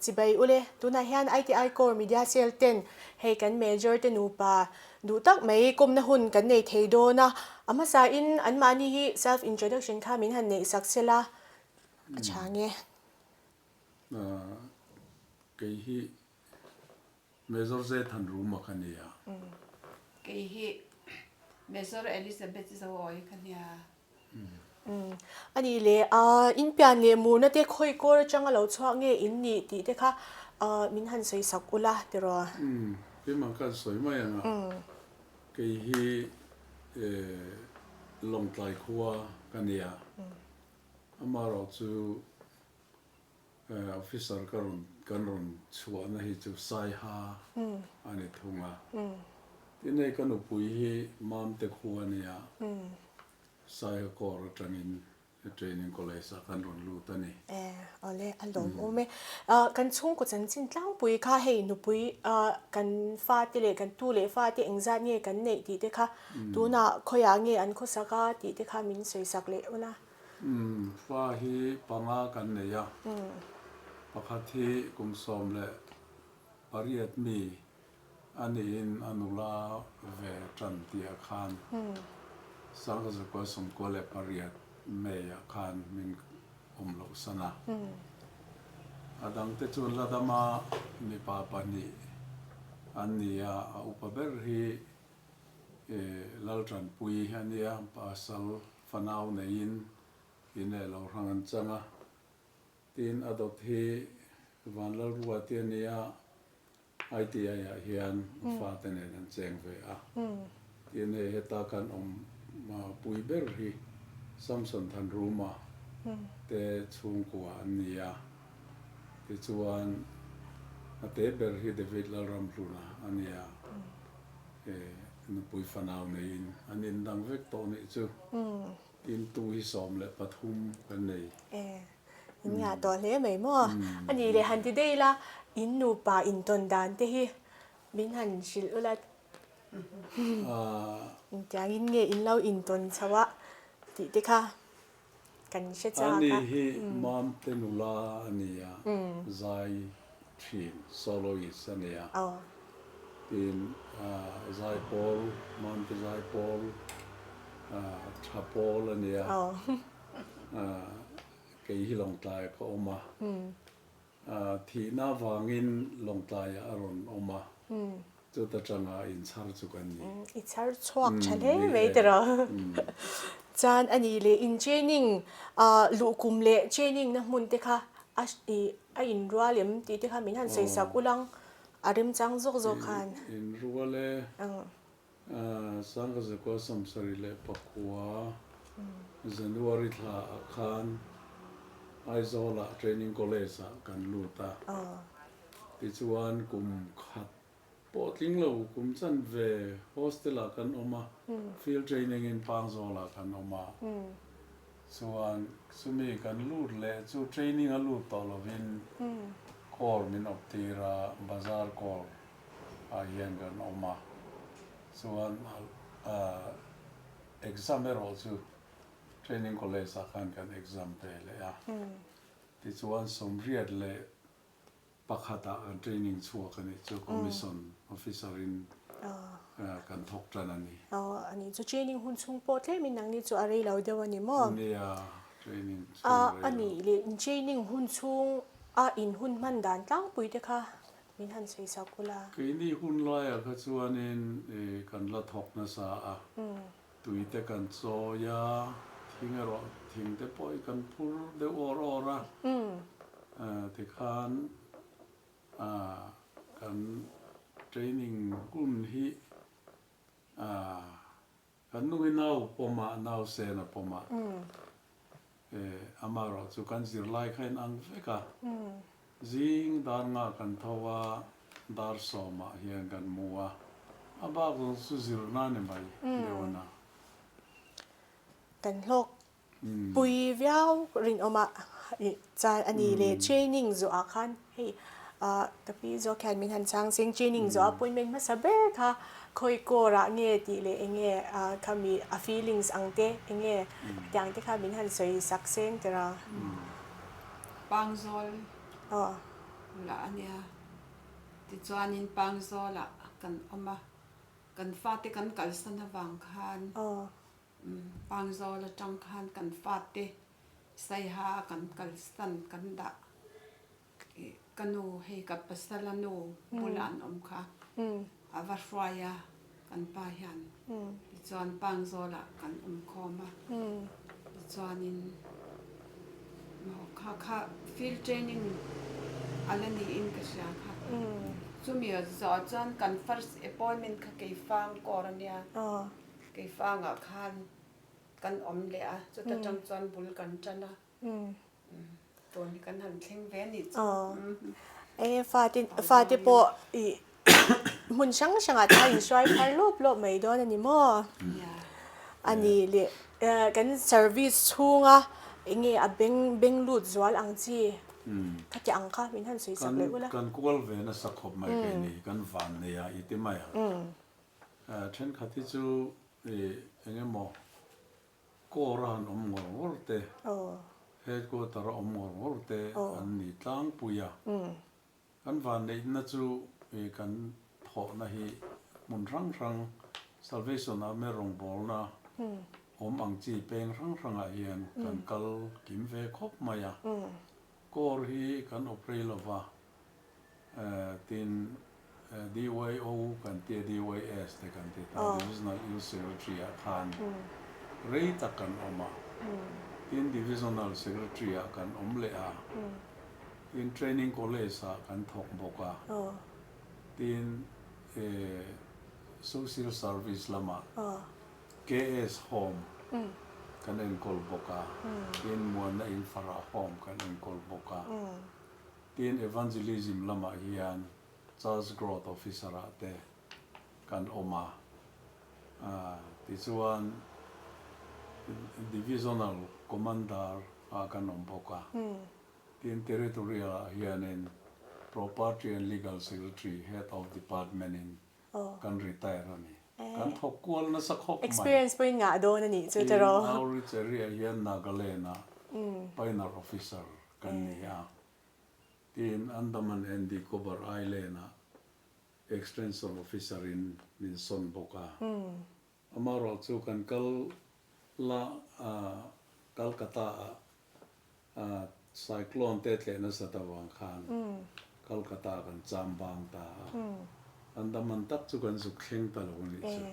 Chibai ule, tunah hian ITI Corps Media Cell ten hei kan Major te nupa duh tak mai kawmna hun kan nei thei dawn a, a hmasa in anmahni hi self introduction kha min han neih sak sela a tha nge. Kei hi Major Zethanruma ka nia. Kei hi Major Elizabeth Zoawi ka nia. A nih leh in pian leh murna te khawi kawr atanga lo chhuak nge in nih tih te kha min han sawi sak ula tiraw? Keimah khan sawi mai ang a, kei hi Lawngtlai khua ka nia, amaherawh chu Officer ka rawn kan rawn chhuahna hi chu Saiha a ni thung a. Tin hei ka nupui hi Mamte khua a nia, Saiha Corps atangin Training College ah kan rawn lut a ni. E, awle a lawmawm e. Kan chhungkaw chanchin tlangpui kha hei nupui kan fate leh kan tu leh fate engzat nge kan neih tih te kha tunah khawiah nge an khawsak a tih te kha min sawisak leh ula. Umm, fa hi panga kan nei a, pakhat hi kum 18 mi a niin a nula ve tan tih ah khan 1998 May ah khan min awm loh san a. A dangte chuan la dama mipa pahnih an ni a, a upa ber hi Laltanpui a nia, pasal Fanau neiin in leh lo hrang an chang a, tin a dawt hi Vanlalrua te a nia, ITI ah hian a fate nen an cheng ve a, tin hei heta kan awm pui ber hi Samson Thanruma te chhungkua an ni a, tichuan a te ber hi David Lalramhluna a nia. Nupui fanau neiin an indang vek tawh nih chu. Tin tu hi 13 kan nei. E, in ngah tawh hle mai maw? A nih leh han ti daih ila, in nupa intawn dan te hi min han hrilh ula. Engtiangin nge in lo intawn chho a tih te kha kan hre chak a. Ani hi Mamte nula a ni a, zai thin, soloist a ni a. Tin, zaipawl, Mamte zaipawl tha pawl a ni a. Kei hi Lawngtlai ah ka awm a. Thihna avangin Lawngtlaiah a rawn awm a, chuta tanga inchhar chu kan ni. I chhar chhuak tha hle mai tiraw. Chuan a nih leh in training luh kum leh training na hmun te kha a a inrual em tih te kha min han sawi sak ulang a remchang zawk zawk khan. Inrual e. Sangkazakua 74 January thla ah khan Aizawl ah Training College ah kan lut a, tichuan kum khat pawh tling lo kum chanve hostel ah kan awm a, field training in Pangzawl ah kan awm a, chuan chumi kan lut leh chu training a lut tawh lovin corps min awp tir a, Bazar Corps. ah hian kan awm a, chuan exam erawh chu training college ah khan kan exam ve leh a, tichuan 81 ah kan training chhuak a nih chu commission officer in kan thawk tan a ni. Aw a nih chu training hun chhung pawh tlem in nangni chu a rei lo deuh a ni maw? Nia training chhung a rei lo. A nih leh training hun chhung a in hun hman dan tlangpui te kha Min han sawi sak ula. Keini hun laiah kha chuanin kan la thawk nasa a, tui te kan chawi a, thing erawh thing te pawh hi kan phur deuh awr awr a, tikhan kan training hun hi Kan nu hi nau pawm a, nau sen a pawm a. Amaherawh chu kan zirlai kha in ang vek a. Zing dar nga kan tho a, dar sawmah hian kan mu a. A bak zawng chu zirna ni mai deuh a na. Kan hlawk Pui viau rinawma chal a ni le. Training zawhah khan hei ka pi zawk hian min han chhang seng training zawh appointment hmasa ber kha khawi kawrah nge tih leh eng nge khami a feelings ang te eng nge tiang te kha min han sawi sak seng tira. Pangzawl. Aw. Lah a nia. Tichuanin Pangzawlah kan awm a, kan fate kan kalsan avang khan Pangzawl atang khan kan fate Saiha kan kalsan kan dah. Ka nu hei ka pasala nu bulah an awm kha a va hruai a kan pa hian tichuan Pangzawlah kan awm khawm a tichuanin maw kha kha field training a la niin ka hria kha chumi zawh chuan kan first appointment kha Keifang kawr a nia Keifangah khan kan awm leh a chuta tang chuan bul kan tan a. Tun hi kan han thleng ve a nih chu. Eng fate fate pawh i hmun hrang hrangah te khan inhruai phar lawp lawp mai dawn a ni maw? A ni leh kan service chhunga eng nge a beng beng lut zual ang chi khati ang kha min han sawi sak leh ula. Kan kual ve nasa khawp mai kei ni kan van nei a i ti mai ang. Thenkhat hi chu eng emaw Corps a han awm ngawr ngawr te, Headquarter a awm ngawr ngawr te an ni tlangpui a. Kan vanneihna chu kan thawhna hi hmun hrang hrang, Salvation Army rawngbawlna awm ang chi peng hrang hrangah hian kan kal kim ve khawp mai a. Corps hi kan awp rei lova, Tin, DYO kan tia DYS te kan ti ta, Divisional Youth Secretary ah khan rei tak kan awm a. Tin, Divisional Secretary ah kan awm leh a. Tin, Training College ah kan thawk bawk a. Tin, Social Service lamah KS Home kan enkawl bawk a. Tin, Muanna Infarah Home kan enkawl bawk a. Tin, Evangelism lamah hian Church Growth Officer ah te kan awm a, tichuan Divisional Commander ah kan awm bawk a. Tin, Territorial ah hianin Property and Legal Secretary, Head of Department in kan retire a ni. Kan thawk kual nasa khawp mai. Experience pawhin ngah dawn a nih chu tiraw? Tin, Outreach area hian Nagaland ah Pioneer Officer kan ni a. Tin, Andaman and Nicobar Island ah Extension Officer in min sawn bawk a. Amaherawh chu kan kal la Calcutta ah Cyclone te tleh nasat avang khan Calcutta kan cham bang ta a. Andaman tak chu kan zuk thleng ta lo a nih chu.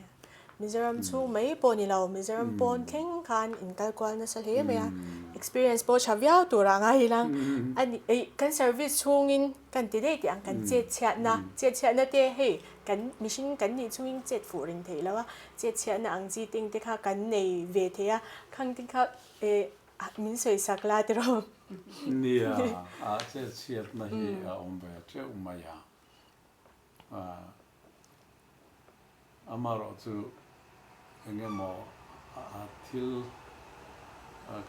Mizoram chhung mai pawh ni lo, Mizoram pawn thleng khan in kal kual nasa hle mai a, experience pawh tha viau tur ah ngai ila, a ni ei kan service chhungin kan ti daih tih ang kan chet chhiatna, chet chhiatna te hei kan mihring kan nih chungin chet fuh reng theih lo a, chet chhiatna ang chi ting te kha kan nei ve thei a, khang te kha eh min sawi sak la tiraw. Nia, a chet chhiatna hi a awm ve teuh mai a. Amaherawh chu eng emaw thil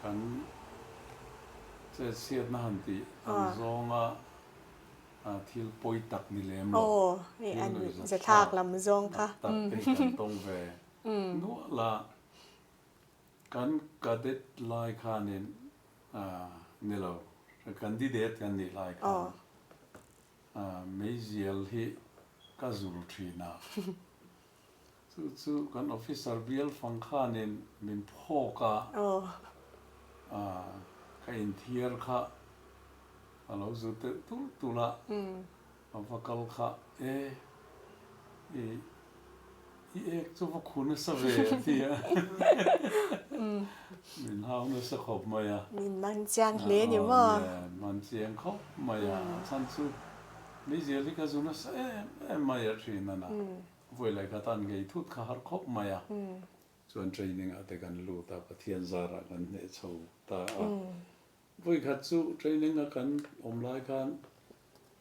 kan chetchhiatna han tih ang zawnga thil pawi tak ni lem lo, thil nuihzatthlak tak tak te hi kan tawng ve nual a. Kan cadet lai khanin ni lo, candidate kan nih lai khan Meizial hi ka zul thin a, chu chu kan officer bial fang khanin min phawk a, ka inthiar kha a lo zu telh tulh tulh a, a va kal kha e i I ek chu va khu nasa ve a ti a, min hau nasa khawp mai a. Min man chiang hle ni maw? Aw, man chiang khawp mai a, a chhan chu meizial hi ka zu nasa em em mai a thin a na, vawi leh kha tan ngei thut kha har khawp mai a. Chuan training ah te kan lut a, Pathian zarah kan hneh chho ta a. Vawi khat chu training a kan awm lai khan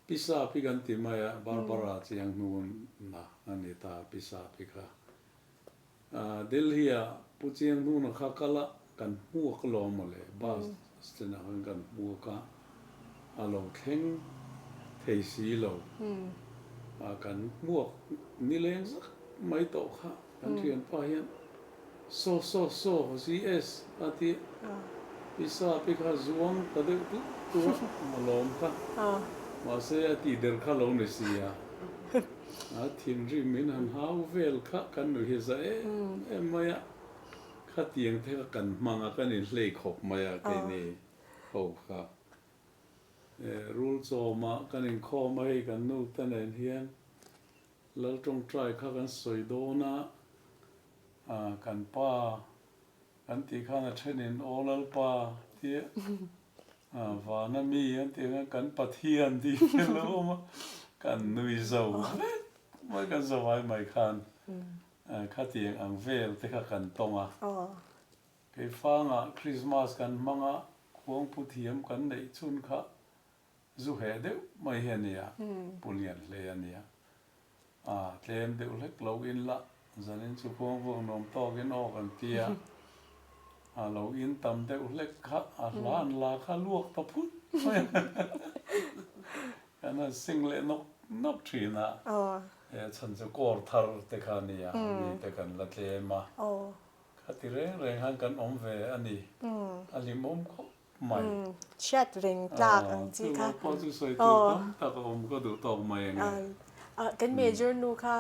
Pisa pi kan ti mai a, Barbara chiang hnuna a ni ta Pisa pi kha. Delhi ah Pu Chiang hnuna kha kal a kan hmuak alawm mawle, bus stand ah khan kan hmuak a, a lo thleng thei si lo. Kan hmuak nileng zak mai tawh kha kan thianpa hian Saw saw saw GS a ti a, Pisa pi kha zuang ta deuh tulh tulh a, a lawm kha. Mahse a tih der kha lo ni si a, a thinrim min han hau vel kha kan nuih hi za em em mai a, khatiang te kha kan hmang a, kan inhlei khawp mai a keini ho kha. Rul chawmah kan inkhawm a hei kan nu te nen hian Lal tawngtai kha kan sawi dawn a, kan pa Kan tih khan a thenin Aw Lalpa tia vana mi an tih khan kan Pathian tih hi a lo awm a, kan nui zo vek mai kan zavai mai khan khatiang ang vel te kha kan tawng a. Keifangah Krismas kan hmang a, khuangpu thiam kan neih chhun kha zu heh deuh mai hi a nia, pu lian hle a nia. A, tlem deuh hlek lo in la, zanin chu khuang vuak nuam tawkin aw kan ti a, a lo in tam deuh hlek kha a hla an la kha luak ta phut mai a, kan han sing leh nawk nawk thin a, he chhan chu kawr thar te kha a nia, mi te kan la tlem a, khati reng reng khan kan awm ve a ni, a hlimawm khawp mai. Chhiat reng tlak ang chi kha. Chu pawh chu sawi tur tam tak a awm ka duh tawk mai ang e. Kan major nu kha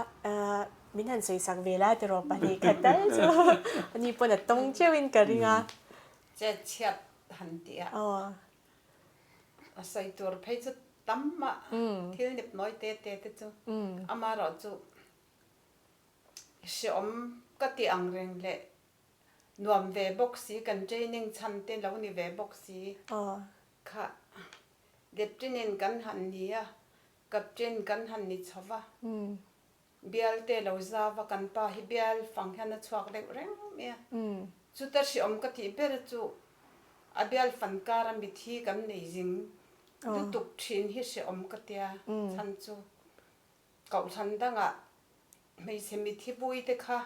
min han sawi sak ve la tiraw pahnih khat tal chu ani pawn a tawng teuhin ka ring a. Chet chhiat han tih a. A sawi tur phei chu tam mah thil nip nawi te te te chu amaherawh chu hreawm ka tih ang reng leh Nuam ve bawk si, kan training chhan te lo ni ve bawk si. Kha Lieutenant kan han ni a, Captain kan han ni chho va, bial te lo zau a, kan pa hi bial fang hian a chhuak deuh reng mai a. Chuta hriawm ka tih ber chu a bial fan kara mithi kan nei zing lutuk thin hi hriawm ka tia chhan chu. Kohhran dangah hmeichhe mithi bui te kha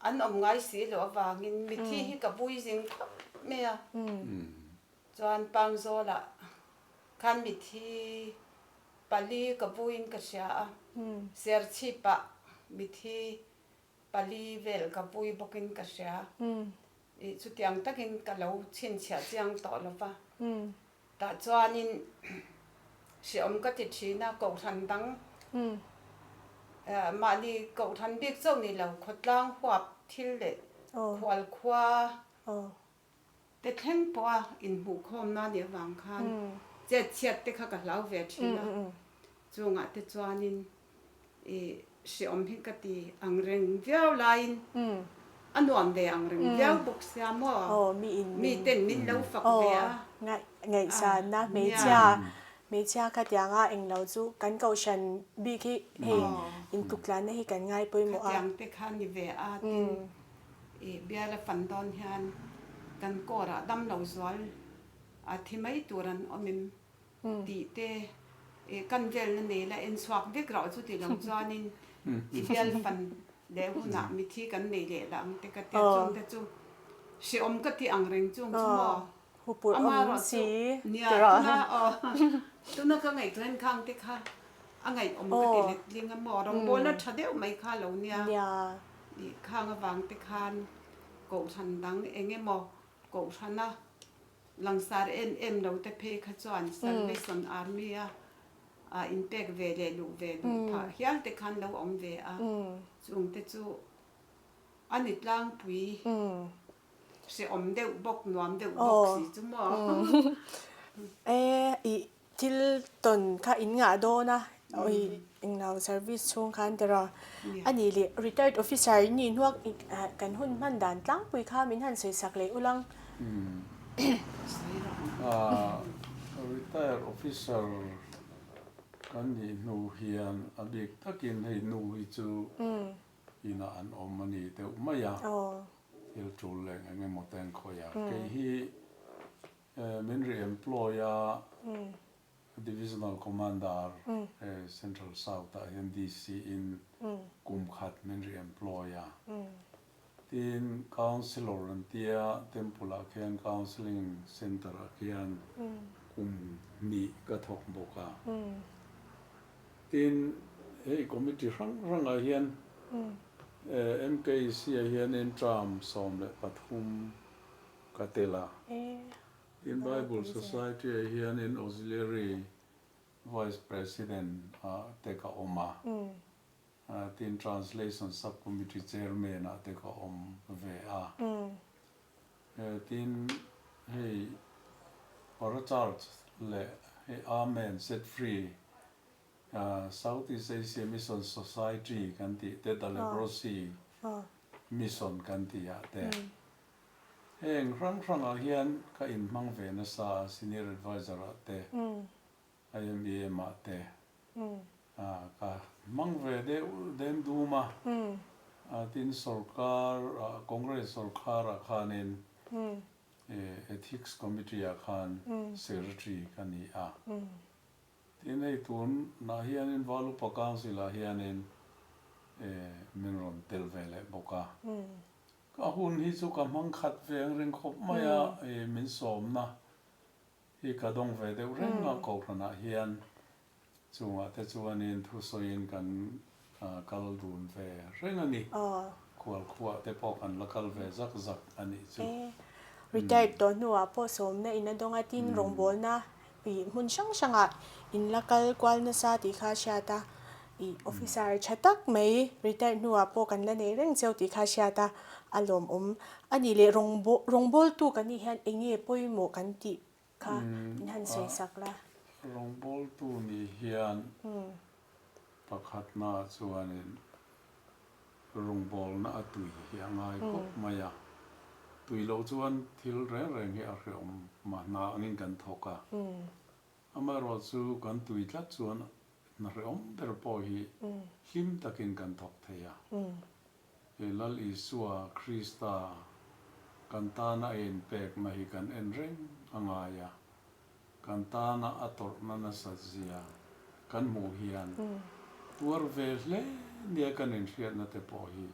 an awm ngai si loh avangin mithi hi ka bui zing khawp mai a. Chuan Pangzawlah khan mithi pali ka buiin ka hria a, Serchhipah mithi pali vel ka bui bawkin ka hria. Ih chutiang takin ka lo chhinchhiah chiang tawh lo va. Tah chuanin hreawm ka ti thin a, kohhran dang mahni kohhran bik chauh ni lo, khawtlang huap thil leh khual khua te thleng pawha inhmuhkhawmna nih avang khan chet chhiat te kha ka hlau ve thin a, chungah te chuanin I hreawm hi ka ti ang reng viau laiin a nuam ve ang reng viau bawk sia maw? Mi ten min lo fak ve a. Ngaihsanna hmeichhia hmeichhia khatianga englo chu kan kohhran bik hi hei intuktlanna hi kan ngai pawimawh a. Khatiang te kha ni ve a tin i biala fan dawn hian kan kawrah damlo zual a thi mai tur an awm em? Tih te kan velna nei la en chhuak vek rauh chu ti lo chuanin i bial fan leh hunah mithi kan nei leh lah ang te ka tia chung te chu hreawm ka ti ang reng chung chu maw amaherawh chu nia tuna aw tuna ka ngaihtuah khang te kha a ngaihawm ka ti letling a maw rawngbawlna tha deuh mai kha lo nia khang avang te khan kohhran dang eng emaw kohhrana Langsar em em lo te phei kha chuan Salvation Army a a inpek ve leh luh ve duh phah hial te khan lo awm ve a, chung te chu a ni tlangpui hrehawm deuh bawk nuam deuh bawk si chu maw. E i Thil tawn kha in ngah dawn a, oi englo service chhung khan ti rawh. A nih leh retired officer in nih hnuak kan hun hman dan tlangpui kha min han sawi sak leh ulang. Retired officer kan nih hnu hian a bik takin hei nu hi chu inah an awm a ni deuh mai a, thil tul leh eng emaw te an khawih a, kei hi Min re-employ a, Divisional Commander Central South ah hian DC in kum khat min re-employ a. Tin, Councillor an tia Temple ah khian Counselling Centre ah khian kum hnih ka thawk bawk a. Tin, hei committee hrang hrang ah hian MKC ah hianin term 13 Ka tel a. Tin Bible Society ah hianin Auxiliary Vice President ah te ka awm a, tin Translation Sub Committee Chairman ah te ka awm ve a. Tin hei Paracharge leh hei Amen Set Free South East Asia Mission Society kan tih te The Leprosy Mission kan tih ah te heng hrang hrang ah hian ka inhmang ve nasa a Senior Adviser ah te IMEM ah te ka hmang ve deuh dem dum a tin sorkar Congress sorkar ah khanin Ethics Committee ah khan Secretary ka ni a. Tin hei tun nah hianin Valupa Council ah hianin min rawn tel ve leh bawk a. Ka hun hi chu ka hmang khat ve ang reng khawp mai a, min sawmna hi ka dawng ve deuh reng a Kohhranah hian chungah te chuanin thusawiin kan kal dun ve reng a ni. Khualkhuah te pawh kan la kal ve zak zak a nih chu. Retired tawh hnuah pawh sawmna in a dawng a, tin rawngbawlna Ih hmun hrang hrangah in la kal kual nasa tih kha a hriat a, ih officer tha tak mai retired hnuah pawh kan la nei reng cheu tih kha a hriat a, a lawmawm a nih leh rawngbawltu kan nih hian eng nge pawimawh kan tih kha in han sawi sak la. Rawngbawltu nih hian pakhatna chuanin Rawngbawlna a tui hi a ngai khawp mai a, tui loh chuan thil reng reng hi a hreawm mahna angin kan thawk a. Amaherawh chu kan tui tlat chuan hna hreawm ber pawh hi hlim takin kan thawk thei a. He Lal Isua Krista kan tana a inpekna hi kan en reng a ngai a. Kan tana a tawrhna nasat zia kan hmuh hian tuar ve hle nia kan inhriatna te pawh hi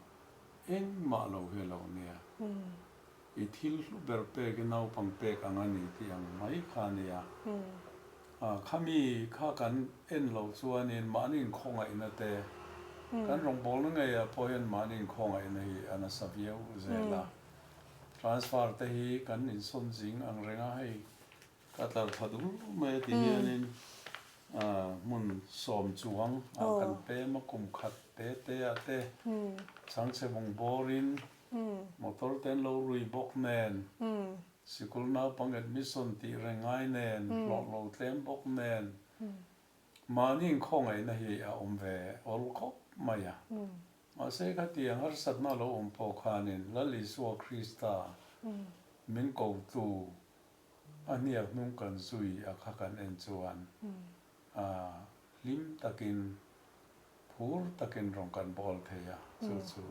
engmah lo hi a lo nia. I thil hlu ber pek i naupang pek ang a ni tih ang mai kha a nia. Khami kha kan en loh chuanin mahni inkhawngaihna te kan rawngbawlna ngeiah pawh hian mahni inkhawngaihna hi a nasa viau zel a. Transfer te hi kan insawn zing ang reng a hei Ka tlar tha dul mai a ti hianin hmun sawm chuang ah kan pem a, kum khat te te ah te chhangchhe bawng bawrin motor te an lo rui bawk nen, sikul naupang admission tih reng ngai nen, hlawh lo tlem bawk nen, mahni inkhawngaihna hi a awm ve awl khawp mai a. Mahse khatiang harsatna lo awm pawh khanin Lal Isua Krista min kotu A hniak hnung kan zui a kha kan en chuan a hlim takin phur takin rawn kan bawl thei a, chu chu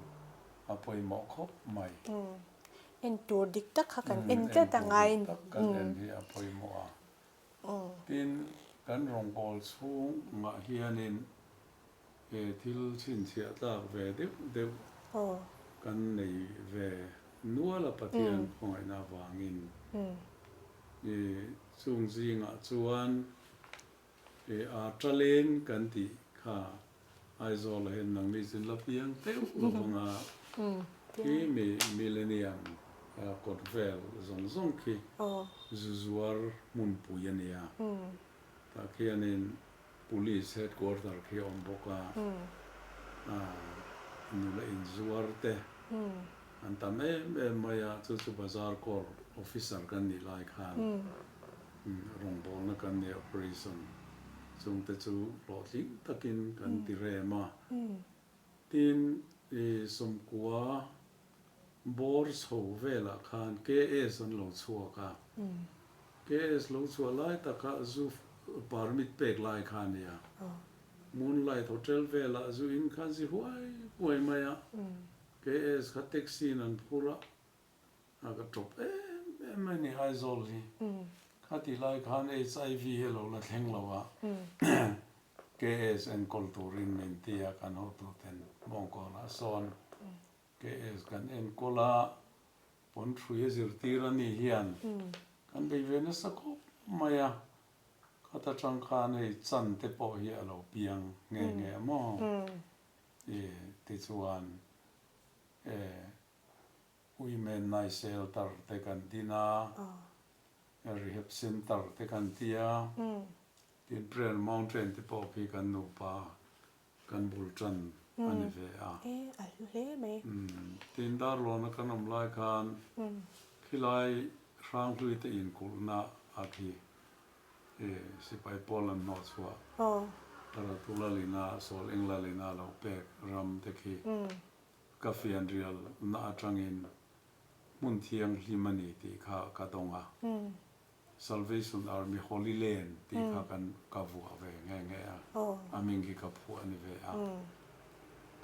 a pawimawh khawp mai. En tur dik tak kha kan en tlat a ngai. En tur dik tak kan en hi a pawimawh a. Tin, kan rawngbâwl chhungah hianin he thil chhinchhiah tlâk ve deuh deuh kan nei ve nual a Pathian khawngaihna avângin. Chung zîngah chuan he Âṭalên kan tih kha Aizawlah hian nangni chu la piang deuh lo vang a, khi mi Millennium kawt vel zawng zawng khi zu zuar hmunpui a nia. Tah khianin Police headquarter khi a awm bawk a, nula inzuar te an tam em em mai a, chu chu Bazar Corps officer kan nih lai khan rawngbawlna kan nei operation chungte chu hlawhtling takin kan ti rem a. Tin, i sawmkua bawr chho velah khan KS an lo chhuak a, KS lo chhuah lai taka zu permit pek lai kha a nia. Moonlight Hotel velah zu in khan zi huai huai mai a, KS kha taxi in an phur a, A ka tawp em em mai ni Aizawl hi. Kha tih lai khan HIV hi a lo la thleng lo a, KS enkawl turin min ti a kan hotuten Bawngkawnah sawn KS kan enkawl a, pawnṭhui a zirtir a nih hian kan bei ve nasa khawp mai a, khata tang khan hei chan te pawh hi a lo piang nghe nghe a maw? Tichuan Women Night Shelter te kan din a, Rehab Center te kan ti a. Tin Prayer Mountain te pawh khi kan nupa kan bul tan a ni ve a. E, a hlu hle mai. Tin Darlawna kan awm lai khan khilai Hranghlui te inkulhna a khi sipai pawl an hnawh chhuah Ratu Lalina, Sawl Eng Lalina lo pek ram te khi ka fianrial na atangin hmun thianghlim a ni tih kha ka dawng a. Salvation Army Holy Land tih kha kan ka vuah ve nghe nghe a, a hming khi ka phuah a ni ve a.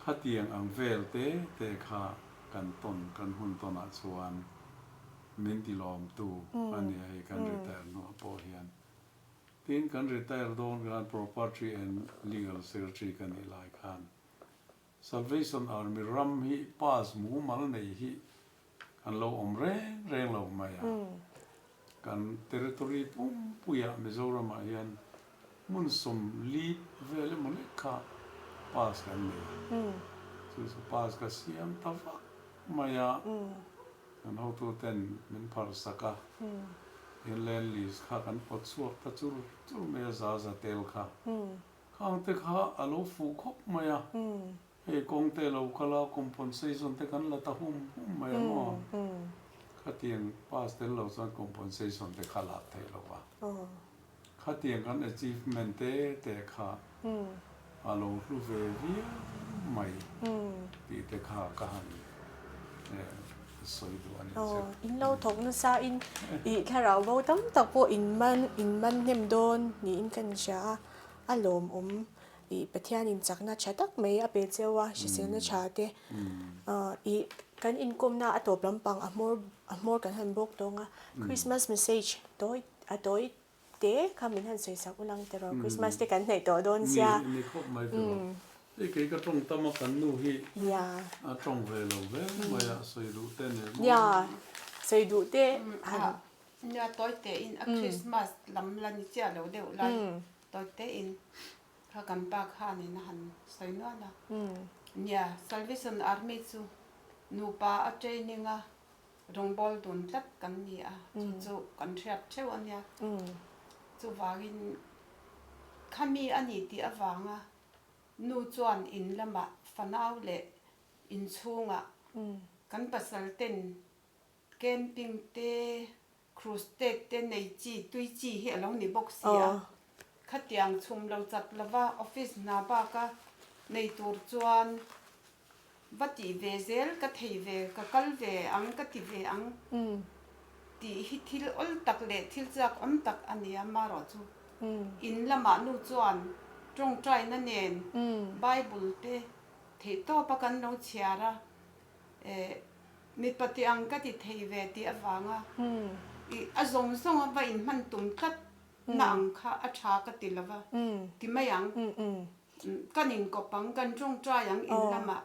Khatiang ang vel te te kha kan tawn kan hun tawnah chuan min ti lawmtu a ni a hei kan retire hnuah pawh hian. Tin kan retire dawn khan Property and Legal Secretary ka nih lai khan Salvation Army ram hi pass mumal nei hi kan lo awm reng reng lo mai a. Kan territory pumpuiah Mizoramah hian hmun 40 vel emaw lek kha pass kan nei a. Chu chu pass ka siam ta vak mai a. Kan hotuten min pharsak a. Hian land lease kha kan pawt chhuak ta chur chur mai a, za za tel kha. Khang te kha a lo fuh khawp mai a. Hei kawng te lo kal a, compensation te kan la ta hum hum mai a maw? Khatiang pass tel lo chuan compensation te kha lak theih lo va. Khatiang kan achievement te te kha a lo hlu ve viau mai tih te kha ka han sawi duh a ni chu. In lo thawk nasa in i thlarau bo tam tak pawh in man in man hnem dawn niin ka inhria a, a lawmawm. I Pathianin chakna tha tak mai a pe cheu a, hriselna tha te. I kan inkawmna a tawp lampang a hmawr a hmawr kan han bawk tawng a, Christmas message tawi a tawi te kha min han sawi sak ulang tiraw, Christmas te kan hnaih tawh dawn sia. Ni ni khawp mai tiraw. Hei kei ka tawng tam a kan nu hi a tawng ve lo ve mai a, sawi duh te nen maw? Nia, sawi duh te han. Nia, tawi tein a Christmas lam la ni chiah lo deuh lai tawi tein. Kha kan pa khanin a han sawi nual a. Nia, Salvation Army chu nupa a training a rawngbâwl dun tlat kan ni a, chu chu kan hriat theuh a nia. Chuvangin khami a ni tih avanga nu chuan in lamah fanau leh inchhungah kan pasal ten camping te Crusade te nei chi, tui chi hi a lo ni bawk si a. Khatiang chhum lo chat lova office hna baka nei tur chuan va tih ve zel ka thei ve, ka kal ve ang, ka ti ve ang tih hi thil awl tak leh thil chak awm tak a ni a, marawh chu in lamah nu chuan tawngtaina nen Bible te theihtawpa kan lo chhiar a, Eh, mipa tih ang ka ti thei ve tih avanga i a zawng zawng a va inhman tum tlat na ang kha a tha ka ti lo va, ti mai ang. Kan inkawp ang, kan tawngtai ang in lamah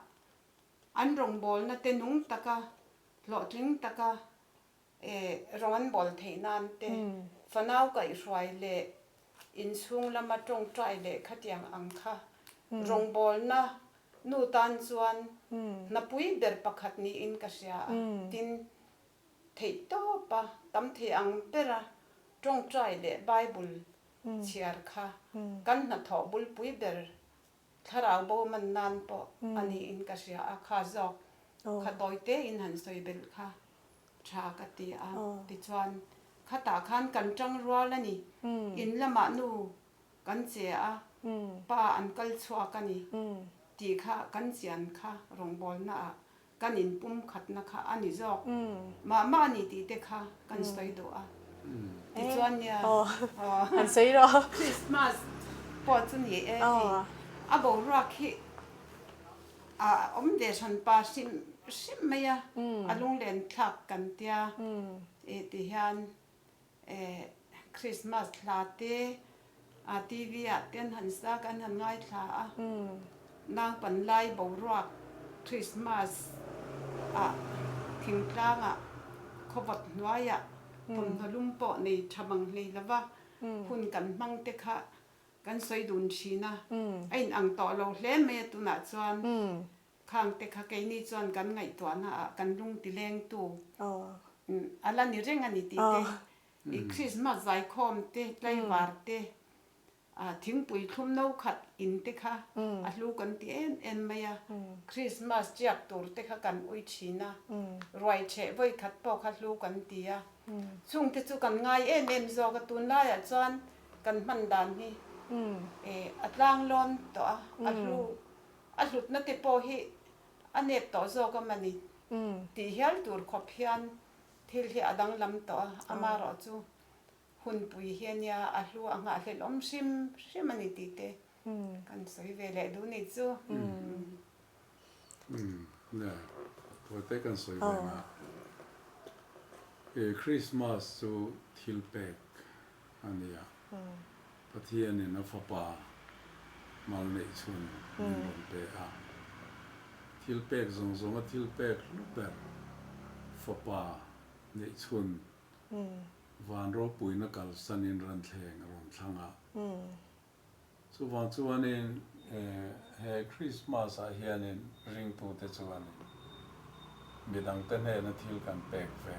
an rawngbawlna te nung taka, hlawhtling taka eh rawng an bawl theih nan te fanau kaihhruai leh inchhung lama tawngtai leh khatiang ang kha rawngbawlna Nu tan chuan hnapui ber pakhat niin ka hria a, tin, theihtawpa tam thei ang bera tawngtai leh Bible chhiar kha kan hnathawh bulpui ber thlarau bo man nan pawh a niin ka hria a, kha zawk kha tawi tein han sawi belh kha tha ka ti a, tichuan khatah khan kan tang rual a ni, in lamah nu Kan che a, pa an kal chhuak a ni tih kha kan chian kha rawngbawlna ah kan inpum khatna kha a ni zawk mah mah a ni tih te kha kan sawi duh a. Tichuan nia Christmas pawh chu ni e hei a boruak hi a awm ve hran pa hrim hrim mai a, a lunglen thlak kan tia ti hian Christmas hla te TV ah te an han sa ka an han ngaithla a, naupan lai boruak Christmas ah thingtlang ah khawvawt hnuai ah thawmhnaw lum pawh nei tha bang hlei lova hun kan hmang te kha kan sawi dun thin a, a in ang tawh lo hle mai a tunah chuan Khang te kha keini chuan kan ngaihtuahna ah kan lung ti lengtu a la ni reng a ni tih te, i Krismas zaikhawm te, tlaivar te, Thingpui thlum no khat in te kha a hlu kan ti em em mai a, Christmas chiak tur te kha kan ui thin a, ruai chheh vawi khat pawh kha hlu kan ti a, chung te chu kan ngai em em zawk a, tunlaiah chuan kan hman dan hi a tlanglawn tawh a, a hlu a hlutna te pawh hi a nep tawh zawk a mani tih hial tur khawp hian thil hi a danglam tawh a, amaherawhchu Hunpui hi a nia, a hlu a nghahhlelh awm hrim hrim a ni tih te kan sawi ve leh duh ni chu. Nia, tawite kan sawi ve nga. Christmas chu thil pek a nia, Pathianin a fapa mal neih chhun min rawn pe a. Thil pek zawng zawnga thil pek hlu ber fapa neih chhun Van ropuina kalsanin ranthleng a rawn thlang a. Chuvang chuanin he Krismas ah hianin ringtute chuanin midangte hnena thil kan pek ve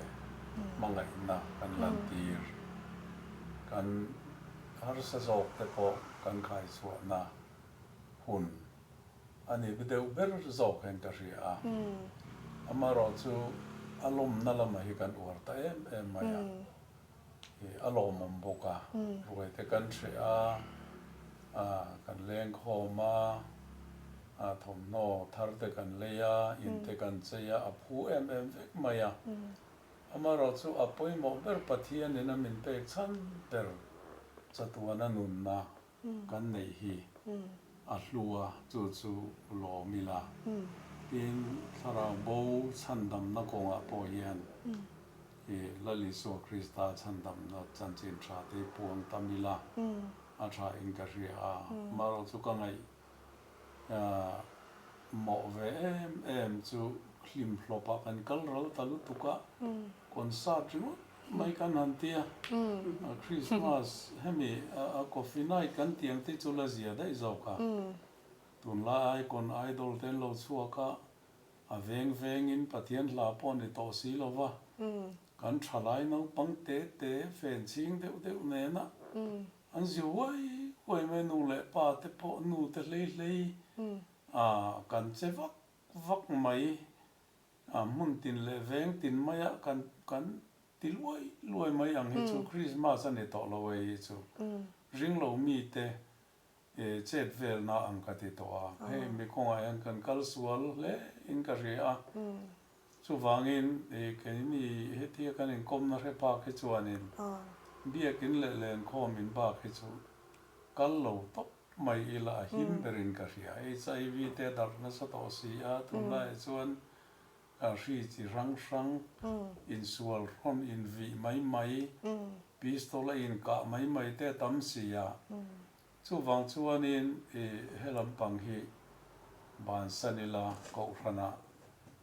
hmangaihna kan lantir, kan harsa zawkte pawh kan khaichhuahna hun A ni deuh ber zawk hian ka hria a, amaherawh chu a lawmna lamah hi kan uar ta em em mai a, ih a lawmawm bawk a, ruaite kan hreh a, kan lengkhawm a, thawmhnaw thar te kan lei a, in te kan chei a, a phu em em vek mai a, amaherawh chu a pawimawh ber Pathianin a min pek chhan ber chatuana nunna Kan neih hi a hlu a, chu chu lawm ila. Tin, thlarau bo chhandamna kawngah pawh hian i Lal Isua Krista chhandamna chanchin tha te hi puang tam ila a tha in ka hria a. Amaherawh chu ka ngaih mawh ve em em chu hlimhlawpah kan kal ral ta lutuk a, concert ringawt Mai kan han ti a, Christmas hemi a coffee night kan tih ang te chu la zia daih zawk a, tunlai icon idol te an lo chhuak a, a veng vengin Pathian hla pawh ni tawh si lo va, kan thalai naupang te te fen chhing deuh deuh nena an zi huai huai mai nu leh pa te pawh nu te hlei hlei a kan che vak vak mai. A hmun tin leh veng tin maia kan kan ti luai luai mai ang hi chu Christmas a ni tawh lo e hi chu ringlo mite chet velna ang ka ti tawh a, hei mi kawngah hian kan kal sual hle in ka hria a, chuvangin keini hetia kan inkawmna hre phak hi chuanin biakin leh lenkhawm in bak hi chu kal lo tawp mai ila a him berin ka hria. HIV te a darh nasa tawh si a, tunlaiah chuan hri chi hrang hrang, insual hrawn invih mai mai, pistol a inkah mai mai te a tam si a. Chuvang chuanin i he lampang hi bansan ila, kohhranah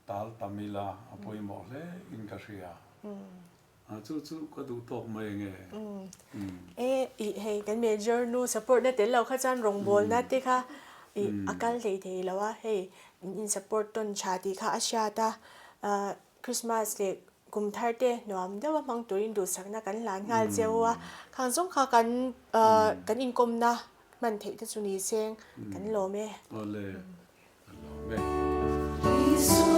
tal tam ila a pawimawh hle in ka hria. A chu chu ka duh tawk mai enge. E i hei kan major nu support na tel lo kha chuan rawngbawlna te kha i a kal hlei thei lo a, hei in in support tawn tha tih kha a hriat a, Christmas leh kum thar te nuam deuh a hmang turin duhsakna kan hlan nghal cheu a, khang zawng kha kan kan inkawmna hman theih te chu ni seng kan lawm e. Awle, kan lawm e.